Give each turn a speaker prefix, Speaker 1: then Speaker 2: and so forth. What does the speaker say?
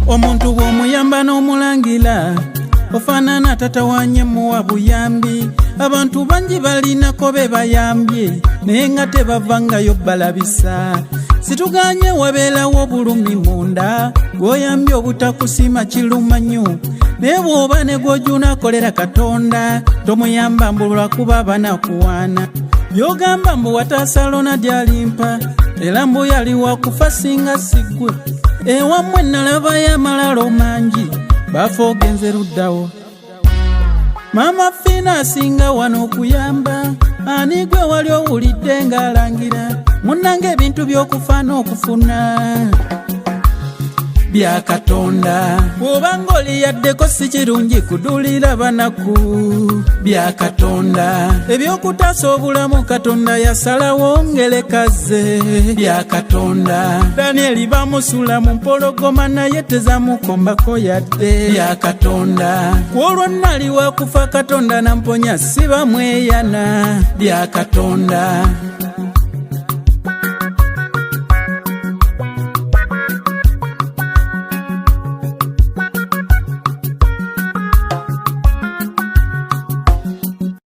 Speaker 1: Omuntu bw'omuyamba n'omulangira ofaanana tatawanye muwa buyambi. Abantu bangi balinako be bayambye naye nga tebavangayo balabisa. Situganye wabeerawo obulumi munda, gw'oyambye obutakusiima kiruma nnyo. Naye bw'oba ne gw'ojunakolera Katonda tomuyamba mbu lwakuba banakuwaana. By'ogamba mbu wataasa Lona gyalimpa era mbu yali wakufa singa siggwe. Ewammwe nalabayo amalalo mangi, bafa ogenze luddawo. Maama Fiina asinga wano okuyamba, ani gwe wali owulidde ng'alangira munnange ebintu by'okufa n'okufuna bya Katonda. Bw'oba ng'oliyaddeko si kirungi kudulira banaku bya Katonda. Eby'okutaasa obulamu Katonda yasalawo ngelekaze bya Katonda. Danieli bamusula mu mpologoma naye tezamukombako yadde bya Katonda. Kwolwo nali wakufa Katonda namponya si bamweyana bya Katonda.